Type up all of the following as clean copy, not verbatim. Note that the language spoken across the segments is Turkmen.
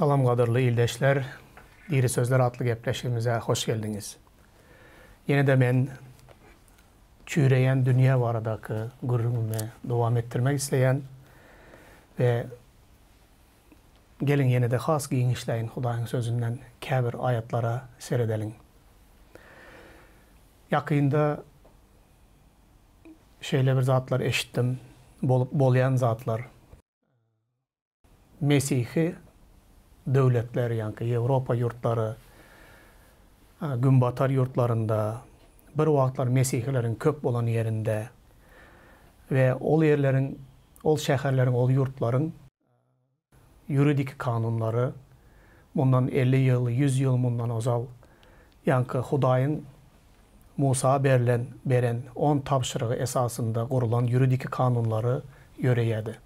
Salam gadyrly ildeşler, Diri Sözler atly gepleşigimize hoş geldiňiz. Ýene-de men çüýreýän dünýä baradaky gürrüňimi dowam etdirmek isleýän we geliň ýene-de has giňişleýin Hudaýyň Sözünden käbir aýatlara seredeliň. Ýakynda şeýle bir zatlar eşitdim, bolup bolýan zatlar. Mesihi döwletler, ýaňky Ýewropa ýurtlary, Günbatar ýurtlarynda, bir wagtlar mesihileriň köp bolan ýerinde we ol ýerleriň, ol şäherleriň, ol ýurtlaryň ýuridiki kanunlary mundan 50 ýyl, 100 ýyl mundan ozal, ýaňky Hudaýyň Musa berlen, beren on tabşyrygy esasynda gurulan ýuridiki kanunlary ýöreýärdi.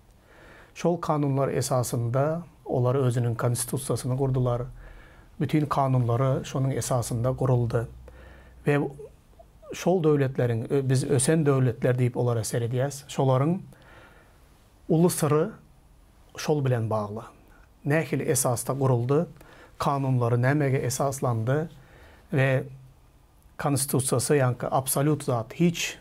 Şol kanunlar esasynda olar özüniň konstitusiýasyny gurdular. Bütin kanunlary şonuň esasynda guruldy. We şol döwletleriň, biz ösen döwletler diýip olara seredýäs, şolaryň uly syry şol bilen bagly. Nähili esasda guruldy, kanunlary nämege esaslandy we konstitusiýasy ýaňky absolýut zat, hiç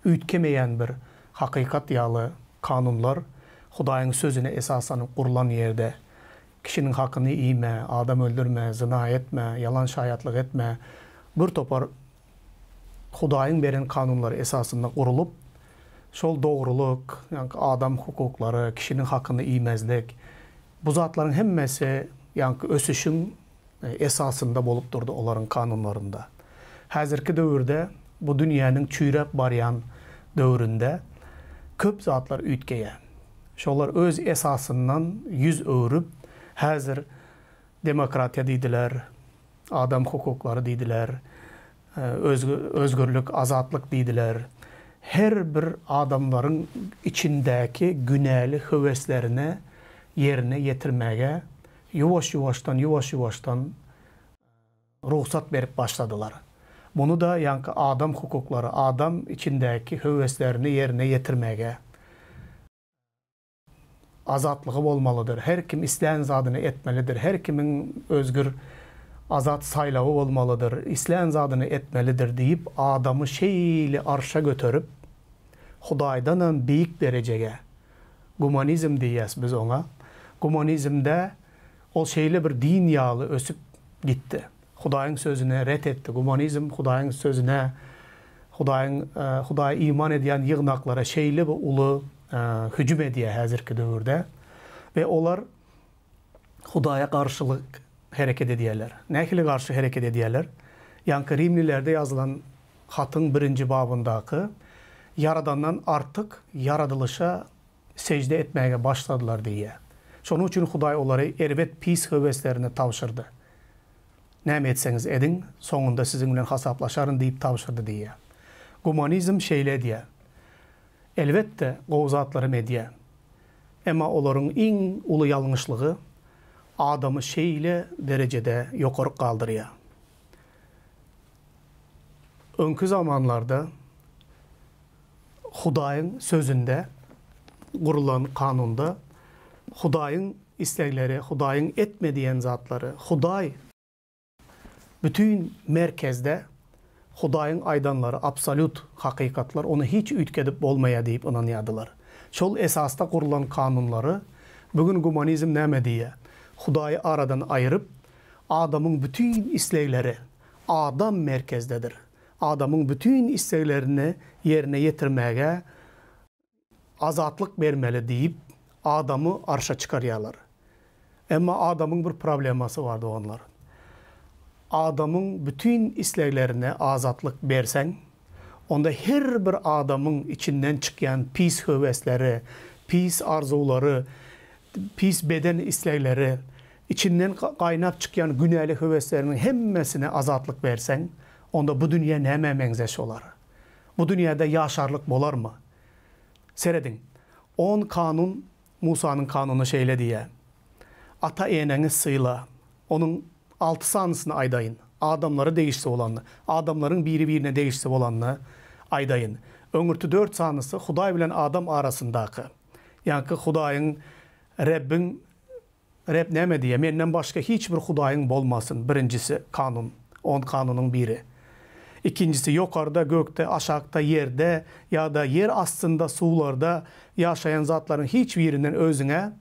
üýtgemeýän bir hakykat ýaly kanunlar Hudaýyň Sözüne esaslanyp gurlan ýerde, kişiniň hakyny iýme, adam öldürme, zyna etme, ýalan şaýatlyk etme, bir topar Hudaýyň beren kanunlary esasynda gurulyp, şol dogrulyk, ýaňky adam hukuklary, kişiniň hakyny iýmezlik, bu zatlaryň hemmesi ýaňky ösüşiň esasynda bolup durdy olaryň kanunlarynda. Häzirki döwürde bu dünýäniň çüýräp barýan döwründe köp zatlar üýtgeýär. Şolar öz esasyndan ýüz öwrüp, häzir demokratiýa diýdiler, adam hukuklary diýdiler, özgürlik, azatlyk diýdiler. Her bir adamlaryň içindäki günäli höweslerine ýerine ýetirmäge ýuwaş-ýuwaşdan, ýuwaş-ýuwaşdan rugsat berip başladylar. Muny-da ýaňky adam hukuklary, adam içindäki höweslerini ýerine ýetirmäge azatlygy bolmalydyr, her kim islän zadyny etmelidir, her kimiň özgür, azat saýlawy bolmalydyr, islän zadyny etmelidir diýip, adamy şeýle arşa göterip, Hudaýdanam beýik derejege Gumanizm diýýäs biz oňa. Gumanizmde ol şeýle bir din ýaly ösüp gitdi. Hudaýyň sözüni ret etdi. Gumanizm Hudaýyň sözüne, Hudaýyň Hudaýa iman edýän ýygnaklara şeýle bir uly hüjüm edýär häzirki döwürde we olar Hudaýa garşylyk hereket edýärler. Nähili garşy hereket edýärler? Ýaňky Rimlilerde ýazylan hatyň birinji babyndaky Ýaradandan artyk ýaradylyşa sežde etmäge başladylar diýýär. Şonuň üçin Hudaý olary erbet pis höweslerine tabşyrdy. Näme etseňiz ediň, soňunda siziň bilen hasaplaşaryn diýip tabşyrdy diýýär. Gumanizm şeýle edýär. Elbetde, gowy zatlaram edýär. Emma olaryň iň uly ýalňyşlygy adamy şeýle derejede ýokaryk galdyrýar. Öňki zamanlarda Hudaýyň Sözünde gurulan kanunda Hudaýyň islegleri, Hudaýyň etme diýen zatlary, Hudaý bütin merkezde Hudaýyň aýdanlary absolýut hakykatlar, ony hiç üýtgedip bolmaýar diýip ynanýardylar. Şol esasda gurulan kanunlary bu gün gumanizm näme diýýär? Hudaýy aradan aýryp, adamyň bütin islegleri, Adam merkezdedir. Adamyň bütin isleglerini ýerine ýetirmäge azatlyk bermeli diýip, adamy arşa çykarýarlar. Emma adamyň bir problemasy bar doganlar. Adamyň bütin isleglerine azatlyk berseň, onda her bir adamyň içinden çykýan pis höwesleri, pis arzuwlary, pis beden islegleri, içinden gaýnap çykýan günäli höwesleriniň hemmesine azatlyk berseň, onda bu dünýä nämä meňzeş bolar? Bu dünýäde ýaşarlyk bolarmy? Serediň, On kanun, Musanyň kanuny şeýle diýýär, Ata-eneňi syla. Onuň alty sanysyny aýdaýyn. Adamlara degişli bolanyny, adamlaryň biri-birine degişli bolanyny aýdaýyn. Öňürti dört sanysy Hudaý bilen adam arasyndaky, ýaňky Hudaýyň, Rebbiň. Reb näme diýýär? Menden başga hiç bir hudaýyň bolmasyn, birinjisi, kanun, on kanunyň biri. Ikinjisi, ýokarda, gökde, aşakda, ýerde ýa-da ýer astynda suwlarda ýaşaýan zatlaryň hiç birinden özüňe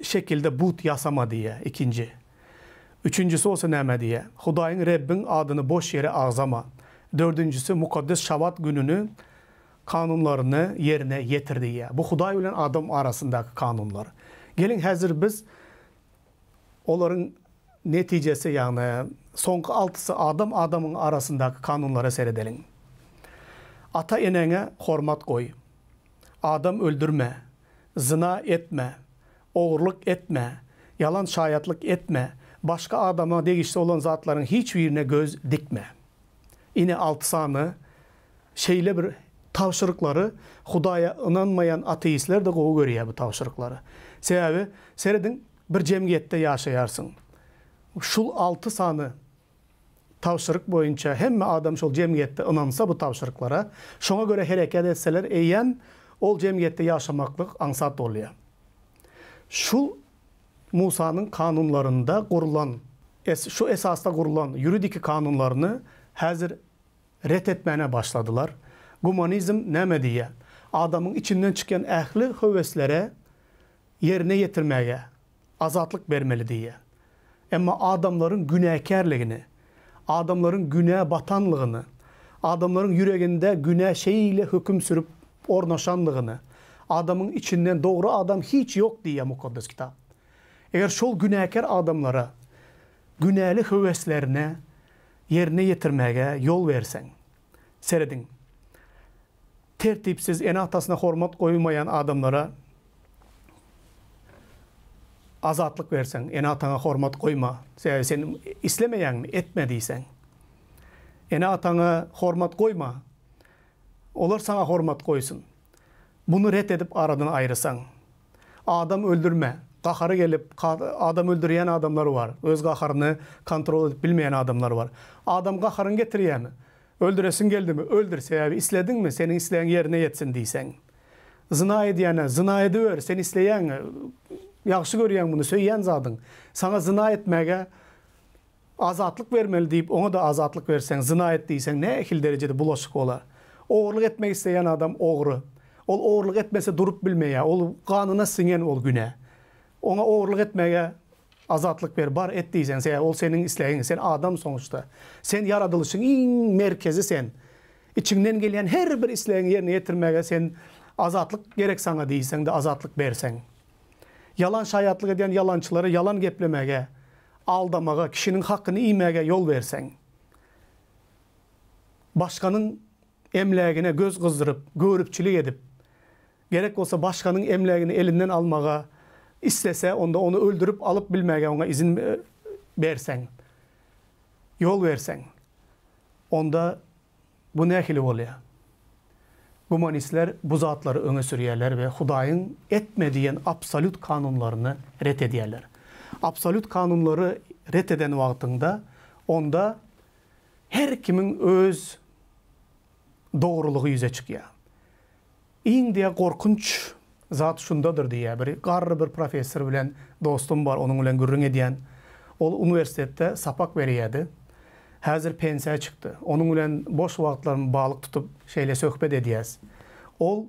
şekilde but ýasama diýýär, ikinji. Üçünjisi bolsa näme diýýär? Hudaýyň Rebbiň adyny boş ýere agzama. Dördünjisi, mukaddes Şabat gününi kanunlaryny ýerine ýetir diýýär. Bu Hudaý bilen adam arasyndaky kanunlar. Geliň häzir biz olaryň netijesi, ýagny soňky altysy adam adamyň arasyndaky kanunlara seredeliň. Ata-eneňe hormat goý. Adam öldürme. Zyna etme. Ogurlyk etme. Ýalan şaýatlyk etme. Başga adama degişli bolan zatlaryň hiç birine göz dikme. Ine alty sany Şeýle bir tabşyryklary Hudaýa ynanmaýan ateistler-de gowy görýär bu tabşyryklary. Sebäbi, serediň, bir jemgyýetde ýaşaýarsyň. Şul alty sany tabşyryk boýunça hemme adam şol jemgyýetde ynansa bu tabşyryklara, şoňa görä hereket etseler, eýýäm ol jemgyýetde ýaşamaklyk aňsat bolýar. Şul Musanyň kanunlarynda gurlan, şu esasda gurlan ýuridiki kanunlaryny häzir ret etmäne başladylar. Gumanizm näme diýýär? Adamyň içinden çykýan ähli höweslere ýerine ýetirmäge azatlyk bermeli diýýär. Emma adamlaryň günäkärligini, adamlaryň günä batanlygyny, adamlaryň ýüreginde günä şeýle höküm sürüp ornaşanlygyny, adamyň içinden dogry adam hiç ýok diýýär Mukaddes Kitap. Eger şol günäkär adamlara günäli höweslerine ýerine ýetirmäge ýol berseň. Serediň. Tertipsiz, ene-atasyna hormat goýmaýan adamlara azatlyk berseň, ene-ataňa hormat goýma, sebäbi sen islemeýäňmi, etme diýseň. Ene-ataňa hormat goýma, olar saňa hormat goýsun. Buny ret edip aradan aýyrsaň. Adam öldürme. Gahary gelip, adam öldürýän adamlar bar. Öz gaharyny kontrol edip bilmeýän adamlar bar. Adam gaharyňy getirýärmi? Öldüresiň geldimi? Öldür, sebäbi islediňmi, seniň islegiň ýerine ýetsin diýseň. Zyna edýäne, zyna ediber, sen isleýäň, ýagşy görýäň muny, söýýän zadyň. Saňa zyna etmäge Azatlyk bermeli diýip, oňa-da azatlyk berseň, zyna et diýseň, nähili derejede bulaşyk bolar? Ogurlyk etmek isleýän adam ogry. Ol ogurlyk etmese durup bilmeýär. Ol ganyna siňen ol günä. Oňa ogurlyk etmäge azatlyk ber, bar et diýseň, sebäbi ol seniň islegiň, sen adam sonuçta. Sen ýaradylyşyň iň merkezi sen. Içiňden gelýän her bir islegiňi ýerine ýetirmäge sen azatlyk gerek saňa diýseň-de azatlyk berseň. Ýalan şaýatlyk edýän ýalançylara ýalan geplemäge Aldamaga, kişiniň hakyny iýmäge ýol berseň, başganyň emlägine göz gyzdyryp, göripçilik edip, gerek bolsa başganyň emlägini elinden almaga islese, onda ony öldürip alyp bilmäge oňa izin berseň, ýol berseň, onda Bu nähili bolýar? Gumanistler bu zatlary öňe sürýärler we Hudaýyň etme diýen absolýut kanunlaryny ret edýärler. Absolýut kanunlary ret eden wagtyňda, onda her kimiň öz dogrulygy ýüze çykýar. Iň diýýär gorkunç zat şundadyr diýýär. Bir garry bir professor bilen dostum bar, onuň bilen gürrüň edýän. Ol uniwersitetde sapak berýärdi. Häzir pensiýa çykdy. Onuň bilen boş wagtlarym balyk tutup şeýle söhbet edýäs. Ol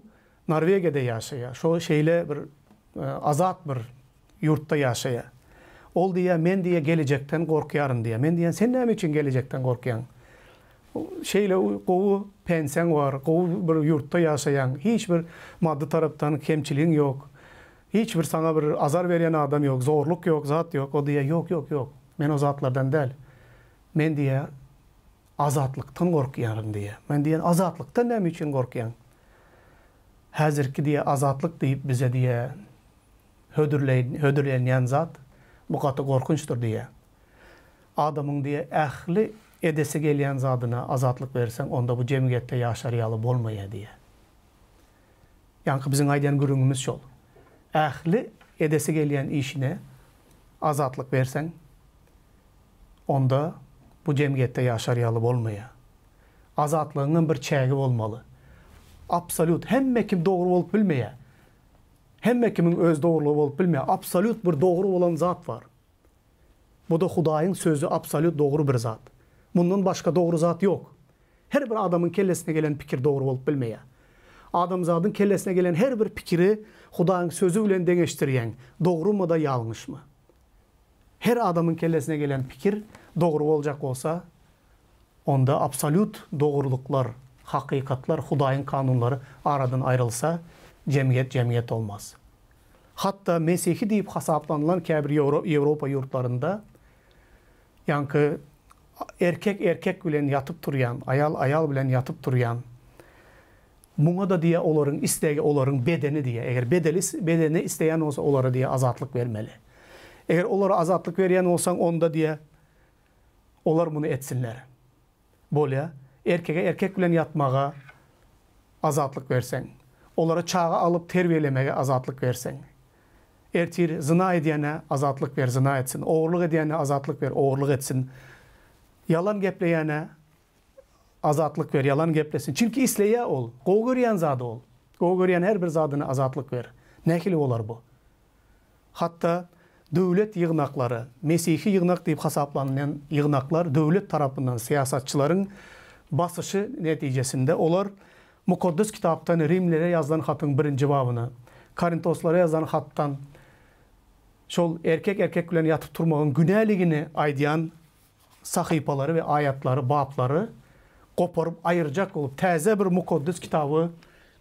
Norwegiýada ýaşaýar. Şo şeýle bir azat bir ýurtda ýaşaýar. Ol diýýär, men diýýär gelejekden gorkýaryn diýýär. Men diýýän, sen näme üçin gelejekden gorkýaň? Şeýle gowy pensiýaň bar, gowy bir ýurtda ýaşaýaň, hiç bir maddy tarapdan kemçiligiň ýok. Hiç bir saňa bir azar berýän adam ýok, zorluk ýok, zat ýok. O diýýär, ýok, ýok, ýok, men o zatlardan däl. Men diýýär, azatlykdan gorkýaryn diýýär. Men diýýän, azatlykdan näme üçin gorkýaň? Häzirki diýýär, azatlyk diýip bize diýýär, hödürlenýän zat, bu gaty gorkunçdyr diýýär. Adamyň diýýär, ähli edesi gelýän zadyna azatlyk berseň, onda bu jemgyýetde ýaşar ýaly bolmaýar diýýär. Ýaňky biziň aýdýan gürrüňimiz şol. Ähli edesi gelýän işine azatlyk berseň, onda bu jemgyýetde ýaşar ýaly bolmaýar. Azatlygyňam bir çägi bolmaly. Absolýut hemme kim dogry bolup bilmeýär. Hemme kimiň öz dogrulygy bolup bilmeýär. Absolýut bir dogry bolan zat bar. Bu-da Hudaýyň sözi absolýut dogry bir zat. Mundan başga dogry zat ýok. Her bir adamyň kellesine gelen pikir dogry bolup bilmeýär. Adamzadyň kellesine gelen her bir pikiri Hudaýyň sözi bilen deňeşdirýäň, dogrumy-da ýalňyşmy? Her adamyň kellesine gelen pikir dogry boljak bolsa, onda absolýut dogrulyklar, hakykatlar, Hudaýyň kanunlary aradan aýrylsa, jemgyýet jemgyýet bolmaz. Hatda mesihi diýip hasaplanylan käbir Ýewropa ýurtlarynda ýaňky erkek erkek bilen ýatyp turýan, aýal aýal bilen ýatyp turýan, muňa-da diýýär olaryň islegi olaryň bedeni diýýär. Eger bedeli bedeni isleýän bolsa olara diýýär azatlyk bermeli. Eger olara azatlyk berýän bolsaň onda diýýär olar muny etsinler. Bolýa. Erkege erkek bilen ýatmaga azatlyk berseň. Olara çaga alyp terbiýelemege azatlyk berseň. Ertir zyna edýäne azatlyk ber, zyna etsin. Ogurlyk edýäne azatlyk ber, ogurlyk etsin. Ýalan gepleýäne azatlyk ber, ýalan geplesin. Çünki isleýä ol. Gowy görýän zady ol. Gowy görýän her bir zadyna azatlyk ber. Nähili bolar bu? Hatda döwlet ýygnaklary, mesihi ýygnak diýip hasaplanylýan ýygnaklar döwlet tarapyndan syýasatçylaryň basyşy netijesinde olar Mukaddes Kitapdan Rimlilere ýazylan hatyň birinji babyny, Korintoslara ýazylan hatdan şol erkek erkek bilen ýatyp turmagyň günäligini aýdýan sahypalary we aýatlary, baplary goparyp aýyrjak bolup, täze bir mukaddes kitaby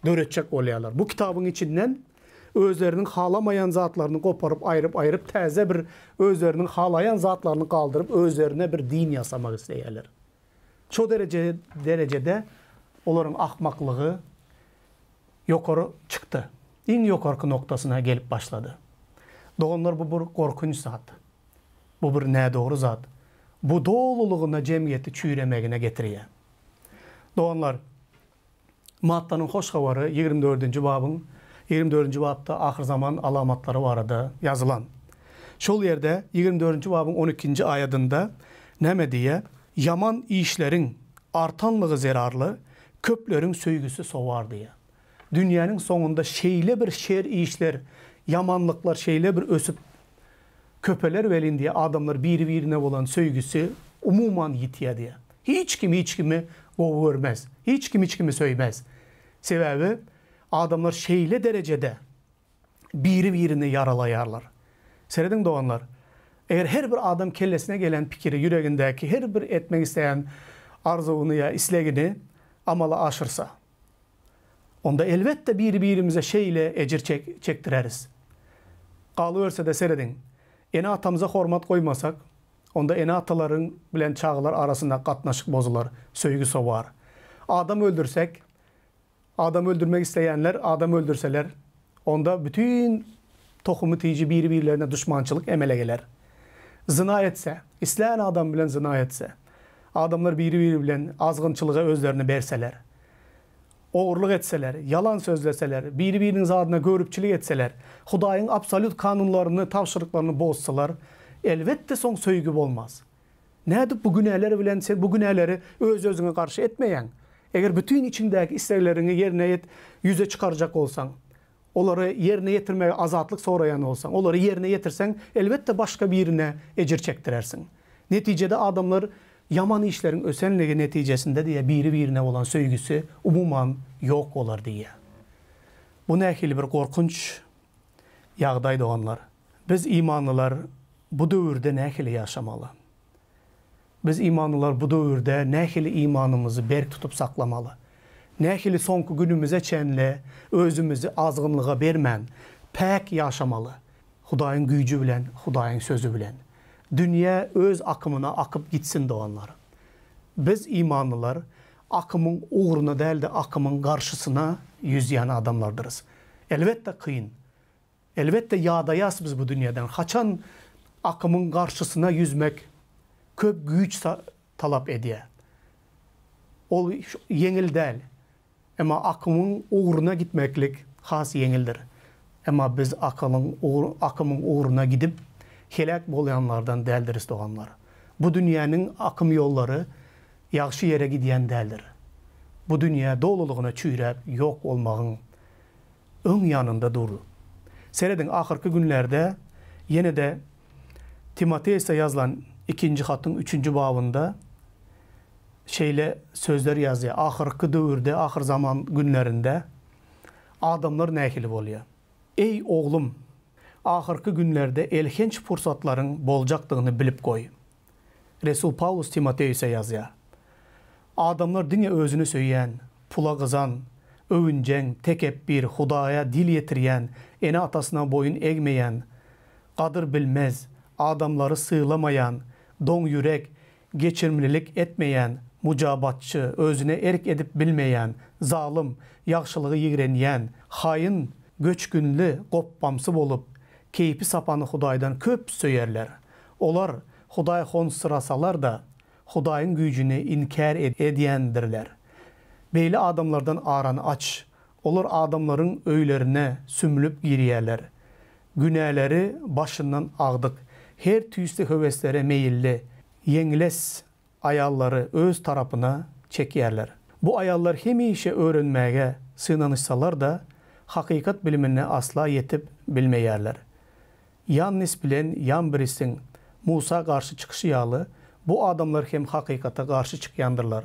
döretjek bolýarlar. Bu kitabyň içinden özleriniň halamaýan zatlaryny goparyp aýryp-aýryp, täze bir özleriniň halaýan zatlaryny galdyryp, özlerine bir din ýasamak isleýärler. Şo dereje derejede olaryň akmaklygy ýokary çykdy. Iň ýokarky noktasyna gelip başlady. Doganlar bu bir gorkunç zat. Bu bir nädogry zat. Bu dolulygyna jemgyýeti çüýremegine getirýär. Doganlar, Mattanyň Hoş Habary 24-nji babyň, 24-nji bapda ahyrzaman alamatlary barada ýazylan. Şol ýerde 24-nji babyň 12-nji aýadynda näme diýýär? Ýaman işleriň artanlygy zerarly köpleriň söýgüsi sowar diýýär. Dünýäniň soňunda şeýle bir şer işler, ýamanlyklar şeýle bir ösüp köpeler welin diýýär, adamlar biri-birine bolan söýgüsi umuman ýitýär diýýär. Hiç kim hiç kimi gowy görmez. Hiç kim hiç kimi söýmez. Sebäbi adamlar şeýle derejede biri-birini ýaralaýarlar. Serediň doganlar, eger her bir adam kellesine gelen pikiri, ýüregindäki her bir etmek isleýän arzuwyny ýa islegini amala aşyrsa, Onda elbetde biri-birimize şeýle ejir çekdireris. Galyberse-de serediň, ene-atamyza hormat goýmasak, onda ene-atalaryň bilen çagalar arasynda gatnaşyk bozular, söýgi sowar. Adam öldürsek, adam öldürmek isleýänler adam öldürseler, onda bütin tohumy-tiji biri-birlerine duşmançylyk emele geler. Zyna etse, islän adam bilen zyna etse, adamlar biri-biri bilen azgynçylyga özlerini berseler, Ogurlyk etseler, ýalan sözleseler, biri-biriniň zadyna göripçilik etseler, Hudaýyň absolýut kanunlaryny, tabşyryklaryny bozsalar, elbetde soň söýgi bolmaz. Nädip bu günäler bilen sen bu günäleri öz-özüňe garşy etmeýäň? Eger bütin içiňdäki islegleriňi ýerine ýet ýüze çykarjak bolsaň, olary ýerine ýetirmege azatlyk soraýan bolsaň, olary ýerine ýetirseň, elbetde başga birine ejir çekdirersiň. Netijede adamlar ýaman işleriň ösenligi netijesinde diýýär, biri-birine bolan söýgüsi umuman ýok bolar diýýär. Bu nähili bir gorkunç ýagdaý doganlar. Biz imanlylar bu döwürde nähili ýaşamaly? Biz imanlylar bu döwürde nähili imanymyzy berk tutup saklamaly? Nähili soňky günümize çenli özümizi azgynlyga bermän, päk ýaşamaly? Hudaýyň güýji bilen, Hudaýyň sözi bilen. Dünýä öz akymyna akyp gitsin doganlar. Biz imanlylar akymyň ugruna däl-de akymyň garşysyna ýüzýän adamlardyrys. Elbetde kyn. Elbetde ýadaýas biz bu dünýeden. Haçan akymyň garşysyna ýüzmek köp güýç talap edýär. Ol ýeňil däl. Emma akymyň ugruna gitmeklik has ýeňildir. Emma biz akylyň akymyň ugruna gidip heläk bolýanlardan däldiris doganlar. Bu dünýäniň akym ýollary ýagşy ýere gidýän däldir. Bu dünýä dolulygyna çüýräp ýok bolmagyň öň ýanynda dur. Serediň, ahyrky günlerde ýene-de Timoteosa ýazylan ikinji hatyň üçünji babynda şeýle sözler ýazýar, Ahyrky döwürde, ahyrzaman günlerinde adamlar nähili bolýar? Eý, oglum, ahyrky günlerde elhenç pursatlaryň boljakdygyny bilip goý. Resul Pawlus Timoteosa ýazýar, Adamlar diňe özüni söýýän, pula gyzan, öwünjeň, tekepbir, Hudaýa dil ýetirýän, ene-atasyna boýun egmeýän, gadyr bilmez, adamlary sylamaýan, doňýürek, geçirimlilik etmeýän, mujabatçy, özüne erk edip bilmeýän, zalym, ýagşylygy ýigrenýän, haýyn, göçgünli, gopbamsy bolup, keýpi-sapany Hudaýdan köp söýerler. Olar hudaýhonsyrasalar-da, Hudaýyň güýjüni inkär edýändirler. Beýle adamlardan arany aç. Olar adamlaryň öýlerine sümlüp girýärler. Günäleri başyndan agdyk, her tüýsli höweslere meýilli, ýeňles aýallary öz tarapyna çekýärler. Bu aýallar hemişe öwrenmäge synanyşsalar-da, hakykat bilimine asla ýetip bilmeýärler. Ýannis bilen Ýambrisiň Musa garşy çykyşy ýaly, bu adamlar hem hakykata garşy çykýandyrlar.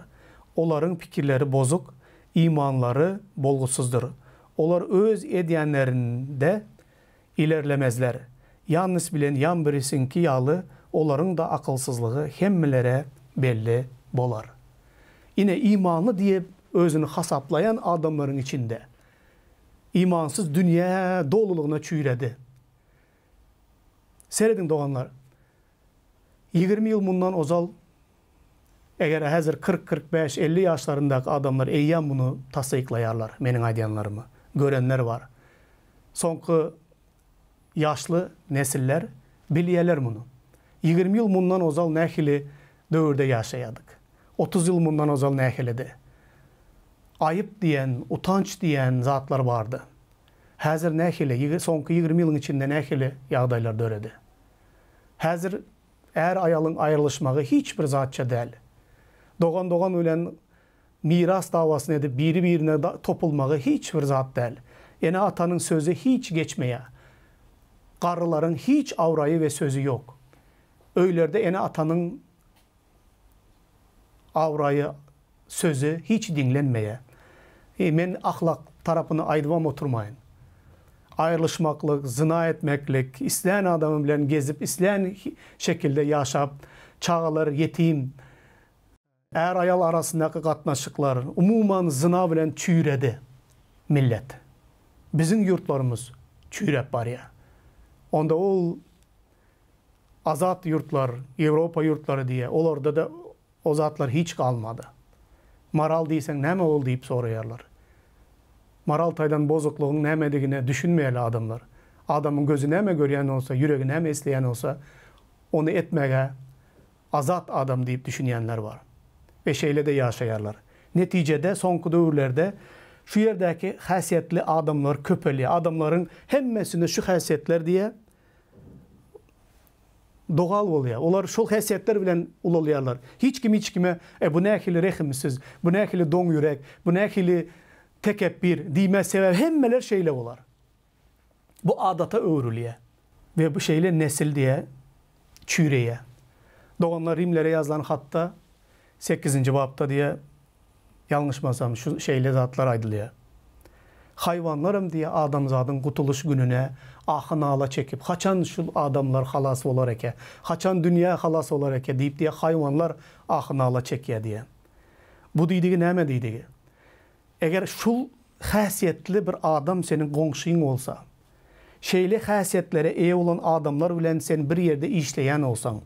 Olaryň pikirleri bozuk, imanlary bolgusyzdyr. Olar öz edýänlerinde ilerlemezler. Ýannis bilen Ýambrisiňki ýaly olaryň-da akylsyzlygy hemmelere belli bolar. Ine, imanly diýip özüni hasaplaýan adamlaryň içinde imansyz dünýä dolulygyna çüýredi. Serediň doganlar, 20 ýyl mundan ozal, eger häzir 40, 45, 50 ýaşlaryndaky adamlar eýýäm muny tassyklaýarlar, meniň aýdýanlarymy. Görenler bar. Soňky ýaşly nesiller bilýärler muny. 20 ýyl mundan ozal nähili döwürde ýaşaýardyk? 30 ýyl mundan ozal nähilidi? Aýyp diýen, utanç diýen zatlar bardy. Häzir nähili, soňky 20 ýylyň içinde nähili ýagdaýlar döredi? Häzir är-aýalyň aýrylyşmagy hiç bir zatça däl. Dogan-dogan bilen miras dawasyny edip biri-birine topulmagy hiç bir zat däl. Ene-atanyň sözi hiç geçmeýär. Garrylaryň hiç abraýy we sözi ýok. Öýlerde ene-atanyň abraýy, sözi hiç diňlenmeýär. E, men ahlak tarapyny aýdybam oturmaýyn. Aýrylyşmaklyk, zyna etmeklik, islän adamy bilen gezip, islän şekilde ýaşap, çagalar ýetim, är-aýal arasyndaky gatnaşyklar, umuman zyna bilen çüýredi millet. Biziň ýurtlarymyz çüýräp barýar. Onda ol Azat ýurtlar, Ýewropa ýurtlary diýýär, olarda-da o zatlar hiç galmady. Moral diýseň näme ol diýip soraýarlar. Moral taýdan bozuklygyň nämedigine düşünmeýärler adamlar. Adamyň gözi näme görýän bolsa, ýüregi näme isleýän bolsa, ony etmäge azat adam diýip düşünýänler bar. We şeýle-de ýaşaýarlar. Netijede soňky döwürlerde şu ýerdäki häsiýetli adamlar köpelýär. Adamlaryň hemmesinde şu häsiýetler diýýär. Dogal bolýar. Olar şol häsiýetler bilen ulalýarlar. Hiç kim hiç kime, E, bu nähili rehimsiz, bu nähili doňýürek, bu nähili tekepbir diýmez, sebäbi hemmeler şeýle bolar. Bu adata öwrülýär we bu şeýle nesil diýe çüýreýär. Doganlar Rimlere ýazylan hatda sekizinji bapda diýe Ýalňyşmasam, şu şeýle zatlar aýdylýar. Haýwanlaram diýýär, adamzadyň gutulyş gününe ahy-nala çekip, haçan şul adamlar halas bolar eke, haçan dünýä halas bolar eke diýip diýýär, haýwanlar ahy-nala çekýär diýýär. Bu diýdigi näme diýdigi? Eger şul häsiýetli bir adam seniň goňşyň bolsa, Şeýle häsiýetlere eýe bolan adamlar bilen sen bir ýerde işleýän bolsaň,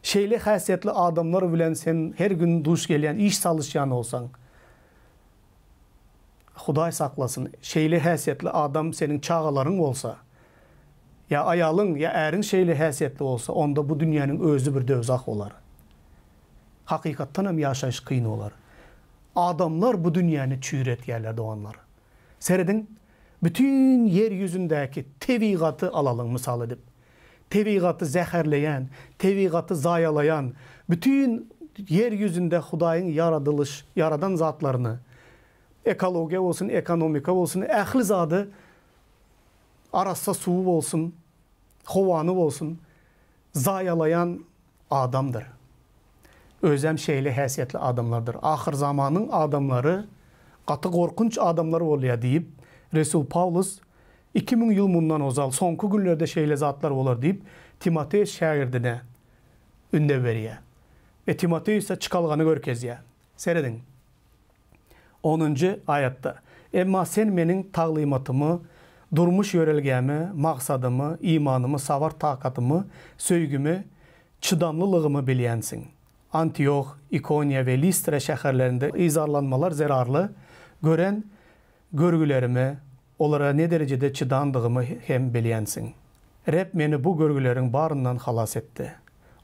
şeýle häsiýetli adamlar bilen sen her gün duş gelýän, iş salyşýan bolsaň, Hudaý saklasyn, şeýle häsiýetli adam seniň çagalaryň bolsa, ýa aýalyň, ýa äriň şeýle häsiýetli bolsa, onda bu dünýäniň özi bir döwzah bolar. Hakykatdan hem ýaşaýyş kyn bolar. Adamlar bu dünýäni çüýretýärler, doganlar. Serediň, bütin ýer ýüzündäki tebigaty alalyň mysal edip. Tebigaty zäherleýän, tebigaty zaýalaýan, bütin ýer ýüzünde Hudaýyň ýaradylyş, ýaradan zatlaryny, ekologiýa bolsun, ekonomika bolsun, ähli zady. Arassa suwy bolsun, howany bolsun, zaýalaýan adamdyr. Özem şeýle häsiýetli adamlardyr. Ahyrzamanyň adamlary gaty gorkunç adamlar bolýar diýip, resul Pawlus 2000 ýyl mundan ozal soňky günlerde şeýle zatlar bolar diýip, Timoteos şägirdine ündew berýär. We Timoteosa çykalgany görkezýär. Serediň. Onunjy aýatda, Emma sen meniň taglymatymy, durmuş ýörelgämi, maksadymy, imanymy, sabyr-takatymy, söýgimi, çydamlylygymy bilýänsiň. Antioh, Ikoniýa we Listra şäherlerinde yzarlanmalar zerarly gören görgülerimi, olara ne derejede çydandygymy hem bilýänsiň. Reb meni bu görgüleriň baryndan halas etdi.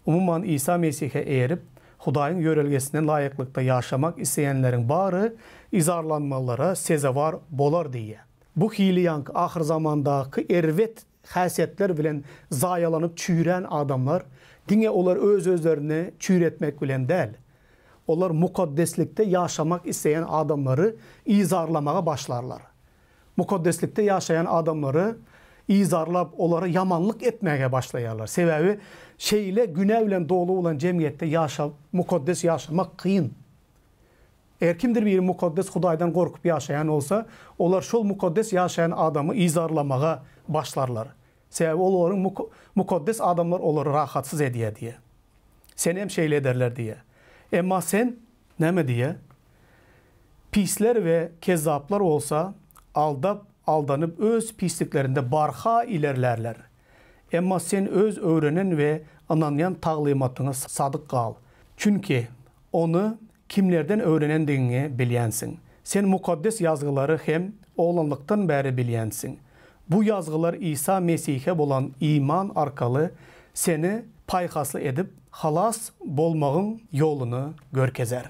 Umuman, Isa Mesihe eýerip, Hudaýyň ýörelgesine laýyklykda ýaşamak isleýänleriň bary yzarlanmalara sezewar bolar diýýär. Bu hili ýaňky ahyrzamandaky erbet häsiýetler bilen zaýalanyp çüýrän adamlar diňe olar öz-özlerini çüýretmek bilen däl, olar mukaddeslikde ýaşamak isleýän adamlary yzarlamaga başlarlar. Mukaddeslikde ýaşaýan adamlary yzarlap, olara ýamanlyk etmäge başlaýarlar. Sebäbi şeýle günä bilen doly bolan jemgyýetde ýaşap, mukaddes ýaşamak kyn. Eger kimdir biri mukaddes Hudaýdan gorkup ýaşaýan bolsa, olar şol mukaddes ýaşaýan adamy yzarlamaga başlarlar. Sebäbi olaryň mukaddes adamlar olary rahatsyz edýär diýýär. Seni hem şeýle ederler diýýär. Emma sen näme diýýär? Pisler we kezzaplar bolsa aldap, aldanyp öz pisliklerinde barha ilerlärler. Emma sen öz öwrenen we ynanýan taglymatyňa sadyk gal. Çünki ony kimlerden öwrenendigiňi bilýänsiň. Sen Mukaddes Ýazgylary hem oglanlykdan bäri bilýänsiň. Bu ýazgylar Isa Mesihe bolan iman arkaly seni paýhasly edip, halas bolmagyň ýoluny görkezer.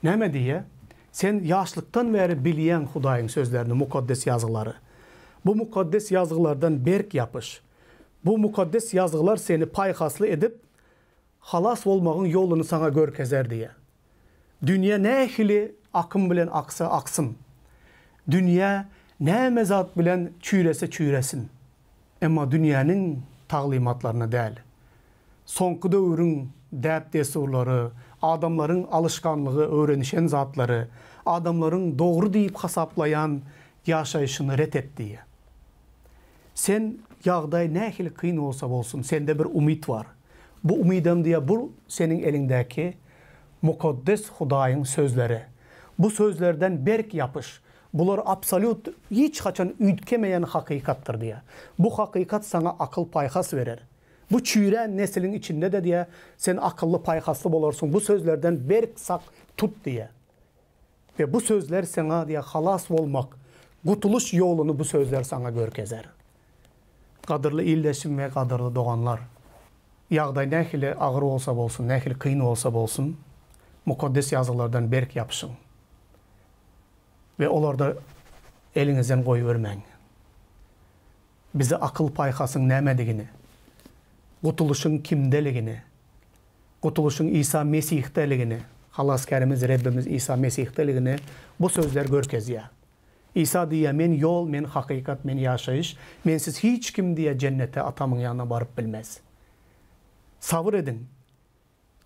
Näme diýýär? Sen ýaşlykdan bäri bilýäň Hudaýyň sözlerini, Mukaddes Ýazgylary. Bu Mukaddes Ýazgylardan berk ýapyş. Bu Mukaddes Ýazgylar seni paýhasly edip, Halas bolmagyň ýoluny saňa görkezer diýýär. Dünýä nähili akym bilen aksa aksyn. Dünýä näme zat bilen çüýrese çüýresin. Emma dünýäniň taglymatlaryna däl. Soňky döwrüň däp-dessurlary, adamlaryň alyşganlygy öwrenişen zatlary, adamlaryň dogry diýip hasaplaýan ýaşaýşyny ret et diýýär. Sen ýagdaý nähili kyn bolsa bolsun, sende bir umyt bar. Bu umydam diýýär, bu seniň eliňdäki Mukaddes Hudaýyň sözleri. Bu sözlerden berk ýapyş. Bular absolýut hiç haçan üýtgemeýän hakykatdyr diýýär. Bu hakykat saňa akyl-paýhas berer. Bu çüýrän nesliň içinde-de diýýär, sen akylly-paýhasly bolarsyň. Bu sözlerden berk sak tut diýýär. We bu sözler saňa diýýär halas bolmak, gutulyş ýoluny bu sözler saňa görkezer. Gadyrly ildeşim we gadyrly doganlar! Ýagdaý nähili agyr bolsa bolsun, nähili kyn bolsa bolsun, Mukaddes Ýazgylardan berk ýapyşyň we olarda eliňizden goýbermäň. Bize akyl-paýhasyň nämedigini, gutulyşyň kimdeligini, gutulyşyň Isa Mesihdeligini, Halasgärimiz Rebbimiz Isa Mesihdeligini bu sözler görkezýär. Isa diýýär, Men ýol, men hakykat, men ýaşaýyş, mensiz hiç kim diýýär jennete Atamyň ýanyna baryp bilmez. Sabyr ediň,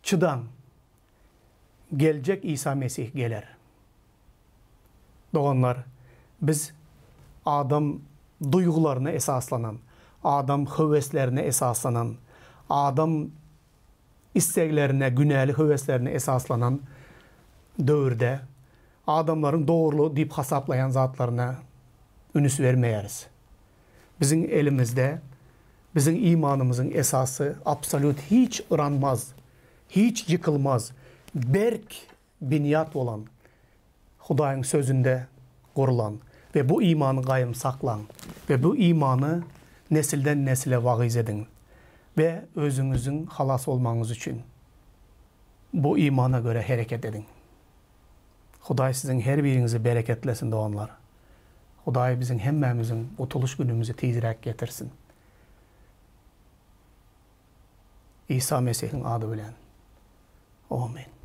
çydaň, geljek Isa Mesih geler. Doganlar, biz adam duýgularyna esaslanan, adam höweslerine esaslanan, adam isleglerine, günäli höweslerine esaslanan döwürde adamlaryň dogrulygy diýip hasaplaýan zatlaryna ünüs bermeýäris. Biziň elimizde biziň imanymyzyň esasy absolýut hiç yranmaz, hiç ýykylmaz, berk binýat bolan Hudaýyň Sözünde gurlan we bu imany gaýym saklaň we bu imany nesilden nesile wagyz ediň we özüňiziň halas bolmagyňyz üçin bu imana görä hereket ediň. Hudaý siziň her biriňizi bereketlesin doganlar. Hudaý biziň hemmämiziň gutulyş günümizi tizräk getirsin. Isa Mesihiň ady bilen. Amen.